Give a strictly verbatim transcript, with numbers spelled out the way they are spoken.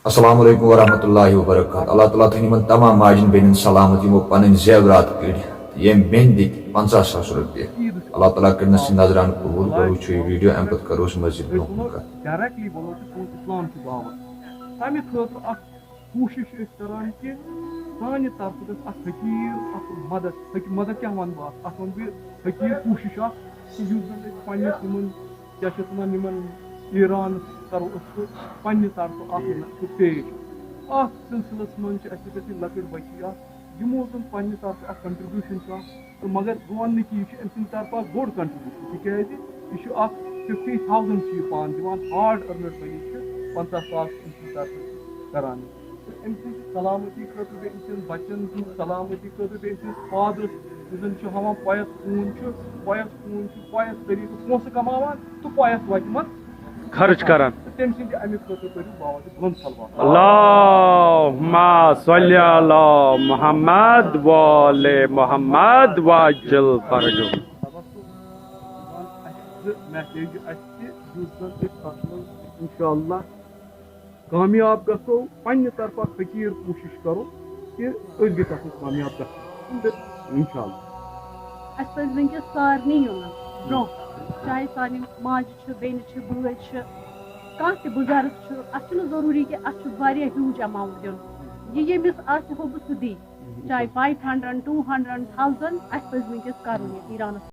السلام علیکم ورحمۃ اللہ وبرکاتہ۔ اللہ تعالیٰ تھٲینۍ یِمن تمام ماجن بیٚنٮ۪ن سلامت، یِمو پنٕنۍ زیورات کٔڑۍ تہٕ ییٚمۍ بیٚنہِ دِتۍ پنٛژاہ ساس رۄپیہِ۔ اللہ تعالیٰ کٔرنَس یہِ نذران قبول۔ گۄڈٕ وٕچھو یہِ ویڈیو، اَمہِ پَتہٕ کَرو أسۍ مٔزیٖد برونٛہہ کُن کَتھ۔ ڈائریکٹلی وَنو کہِ سون اِسلام چھُ دعوت۔ تَمہِ خٲطرٕ اَکھ کوٗشِش چھِ أسۍ کَران کہِ سانہِ طرفہٕ گژھِ اَکھ فقیٖر اَکھ مَدَد۔ فقیٖر مَدَد کیٛاہ وَنہٕ بہٕ اَتھ؟ اَتھ وَنہٕ بہٕ فقیٖر کوٗشِش اَکھ کہِ یُس زَن أسۍ پنٛنِس یِمَن کیٛاہ چھِ اَتھ وَنان، یِمَن ایرانَس کَرو أسۍ سُہ پنٛنہِ طرفہٕ اَکھ سُہ پیش۔ اَتھ سِلسِلَس منٛز چھِ اَسہِ ییٚتٮ۪تھ یہِ لۄکٕٹۍ بَچی اَکھ، یِمو زَن پنٛنہِ طرفہٕ اَکھ کَنٹرٛبیوٗشَن چھُ اَکھ، تہٕ مگر بہٕ وَنہٕ نہٕ کہِ یہِ چھُ أمۍ سٕنٛدِ طرفہٕ اَکھ بوٚڑ کَنٹرٛبیوٗشَن، تِکیٛازِ یہِ چھُ اَکھ فِفٹی تھاوزَنٛڈ چھُ یہِ پانہٕ دِوان، ہارڈ أرنٕڈ مٔنی چھِ پنٛژاہ ساس أمۍ سٕنٛدِ طرفہٕ کَران۔ تہٕ أمۍ سٕنٛدِ سلامتی خٲطرٕ، بیٚیہِ أمۍ سٕنٛدٮ۪ن بَچَن ہٕنٛز سلامتی خٲطرٕ، بیٚیہِ أمۍ سٕنٛدِس فادرَس یُس زَن چھُ ہاوان پۄیَس خوٗن چھُ، پۄیَس خوٗن چھُ، پۄیَس طریٖقہٕ پونٛسہٕ کَماوان تہٕ پۄیَس وَتہِ منٛز خرٕچ کران۔ تہٕ تٔمۍ سٕنٛدِ اَمہِ خٲطرٕ کٔرِو باوَتہِ بُلند صلوات۔ اللہم صلی علی محمد و آل محمد وعجل فرجہ۔ اَسہِ زٕ میسیج اَسہِ تہِ، یُس زَن أسۍ تَتھ منٛز اِنشاءاللہ کامیاب گژھو، پنٛنہِ طرفہٕ فقیٖر کوٗشِش کَرو کہِ أسۍ گٔژھۍ تَتھ منٛز کامیاب گژھٕنۍ اِنشاءاللہ۔ اَسہِ پَزِ وٕنکیٚس سارنٕے یُن برونٛہہ، چاہے سانہِ ماجہِ چھِ، بیٚنہِ چھِ، بٲے چھِ، کانٛہہ تہِ بُزرٕگ چھُ۔ اَتھ چھُنہٕ ضروٗری کہِ اَسہِ چھُ واریاہ ہیوٗج ایماوُنٹ دیُن۔ یہِ ییٚمِس آسہِ ہوٚبہٕ سُہ دی، چاہے five hundred, two hundred, thousand, اَسہِ پَزِ وٕنکیٚس کَرُن یہِ ایرانَس۔